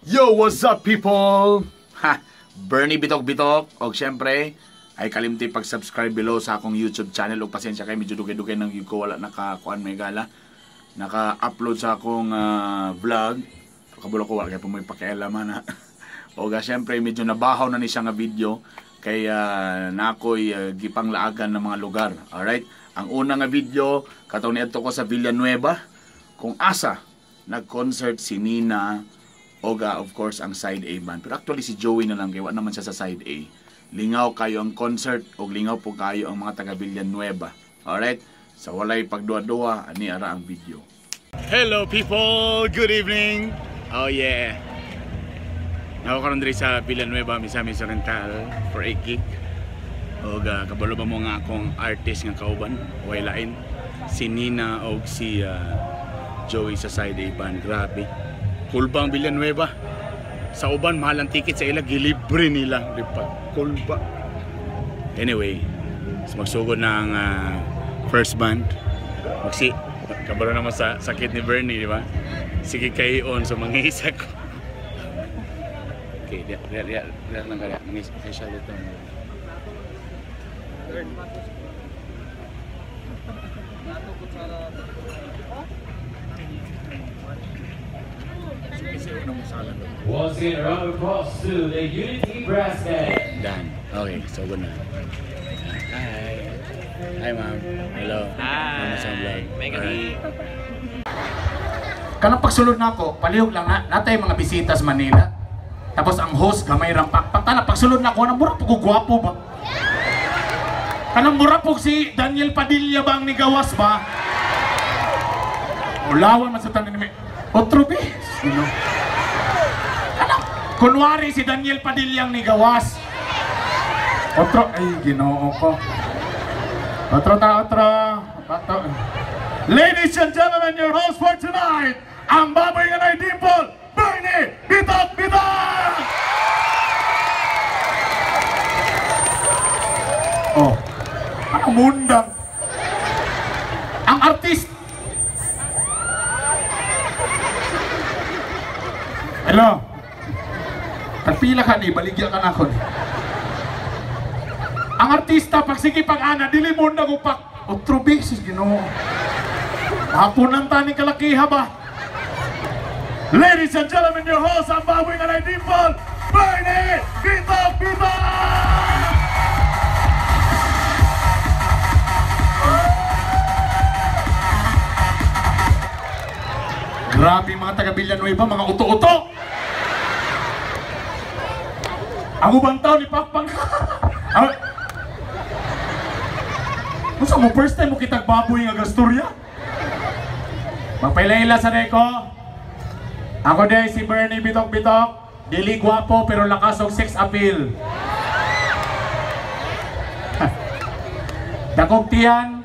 Yo, what's up, people? Ha, Bernie Bitok Bitok. Og syempre, ay kalimti pag-subscribe below sa akong YouTube channel. Og pasensya kay medyo dugay-dugay nang yun ko wala nakakuan may gala. Naka-upload sa akong vlog. Kabulo ko wala kay pumoy pakialaman ha. Og syempre, medyo nabahaw na ni siya nga video kay nakoy gipanglaagan ng mga lugar. Alright? Ang una nga video, katong niadto ko sa Villanueva, kung asa nag-concert si Nina oga of course ang Side A band. Pero actually si Joey na lang kay wa naman siya sa Side A. Lingaw kayo ang concert og lingaw po kayo ang mga taga Villanueva. Alright? Sa walay pagduha-duha, ani ara ang video. Hello people, good evening. Oh yeah. Nako karon diri sa Villanueva, Misamis Oriental for a gig. Og kabalo ba mo nga akong artist nga kauban, way lain si Nina og si Joey sa Side A band. Grabe. Kulba ang Villanueva. Sa uban, mahal ang ticket sa ila, gilibre nila. Di pa, kulba. Anyway, so magsugod ng first band. Magsi, kabalo naman sa sakit ni Bernie, di ba? Sige kayon sa mga isa ko. Okay, diya, diya, diya, diya lang kaya. Mga special ito. Once again, a round of applause to the Unity Brass Band. Done. Okay, so good na. Hi. Hi, ma'am. Hello. Hi. Mega B. Kanang pagsulod na ako, palihog lang na, natay mga bisita sa Manila. Tapos ang host, gamay rampak. Pagtana, pagsulod na ako, anong mura po gwapo ba? Kanang mura po si Daniel Padilla ba ang nigawas ba? Ulawan man sa tanan ni Otro be. Sino? Kanang, kunwari si Daniel Padilla ang nigawas. Otro, ay ginoo ko. Otro ta, otro. Otro. Ladies and gentlemen, your host for tonight, ang baboy nga nay dimple, Bernie Bitok Bitok! Oh, ano mundang? Ang artist. Hello. Tagpila ka ni, baligya ka na ako ni. Ang artista, pag sige pag-ana, dili mo na gupak. Otro beses, ginoo. Hapunan ta ni kalakiha ba? Ladies and gentlemen, your host, ang baboy nga nay dimple, Bernie Bitok Bitok! Grabe mga taga Villanueva, mga uto-uto! Ang ubang tao ni Pakpang. Unsa mo first time mo kitag baboy nga gasturya? Magpailaila sa neko. Ako day si Bernie Bitok Bitok. Dili gwapo pero lakas og sex appeal. Dakog tiyan.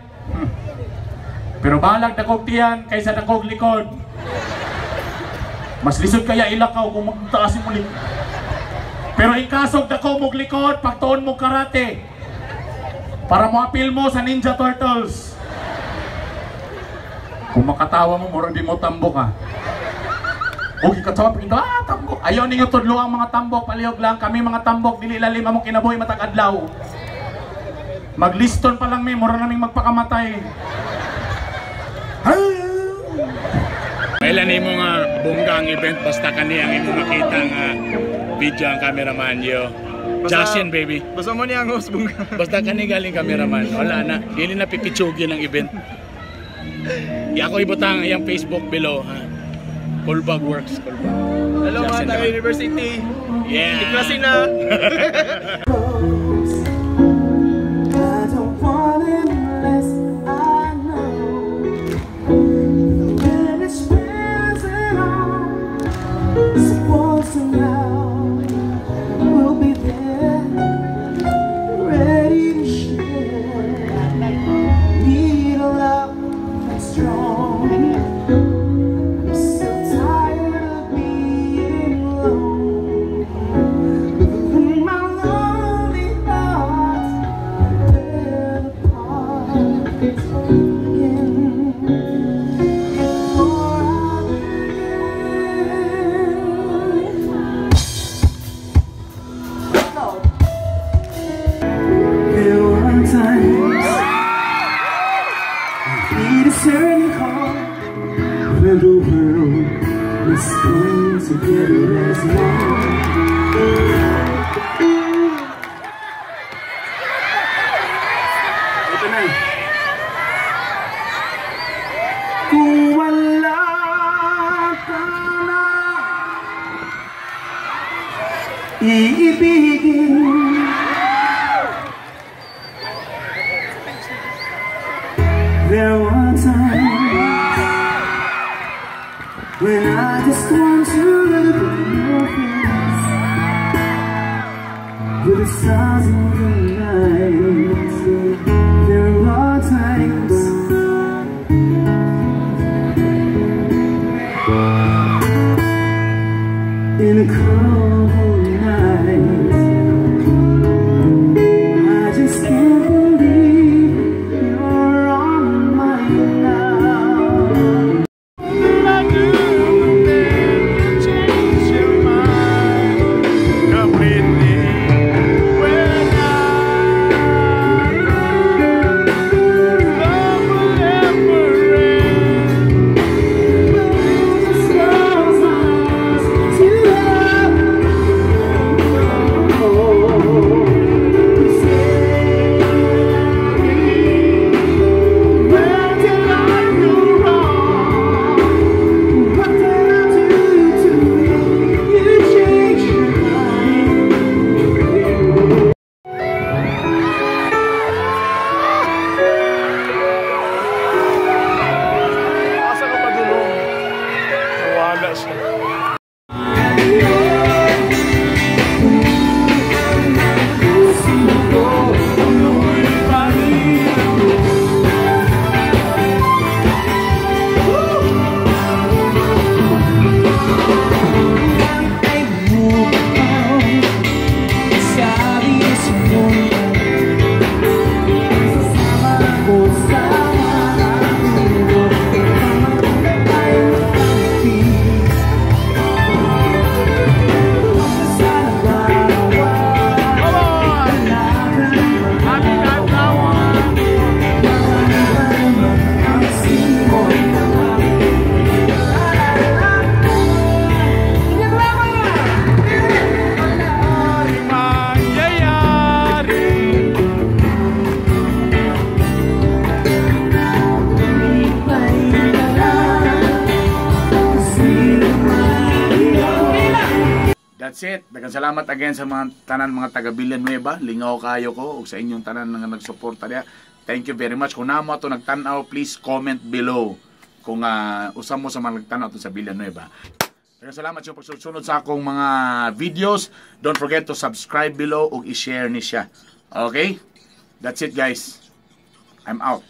Pero balag dakog tiyan kaysa dakog likod. Mas lisod kaya ilakaw kung magtaas mo likod. Pero ikasog dako mog likod, pagtuon mo karate. Para mo appeal mo sa Ninja Turtles. Kung makatawa mo, murag di mo tambok ha. Okay, katawa, ah, tambok. Ayaw ninyo tudlo ang mga tambok, palihog lang. Kami mga tambok, dili lalim among kinabuhi matag adlaw. Magliston pa lang mi, mura naming magpakamatay. Kailan nimo nga bongga ang event basta kani ang imo makita nga video ang cameraman yo. Justin baby. Basta mo niya ang host bongga. Basta kani galing cameraman, wala na. Dili na pipitsugin ang event. Di ako ibutang iyang Facebook below ha. Kulbag Works, Kulbag. Hello mga taga university. Yeah. Iklasin na. Strong. I'm so tired of being alone. Living my life. Two together as one. Ito na. Kung wala ka na iibigin, there were times when I just want to look at your face with the stars in the night. There are times in a cold night I just can't believe you're on mine now. I do then change your mind completely when I love will never end. Where did I go wrong? What did I do to make you change your mind? Asa ka pa dulong? Wala siya. Come on! Happy Adlaw! Mangyayari. That's it. Daghang salamat again sa mga tanan mga taga Villanueva. Lingaw kayo ko ug sa inyong tanan nga nagsuporta diha. Thank you very much. Kung namo ato nagtan-aw, please comment below kung usa mo sa mga nagtan-aw sa Villanueva. Daghang salamat sa pagsunod sa akong mga videos. Don't forget to subscribe below ug i-share ni siya. Okay? That's it, guys. I'm out.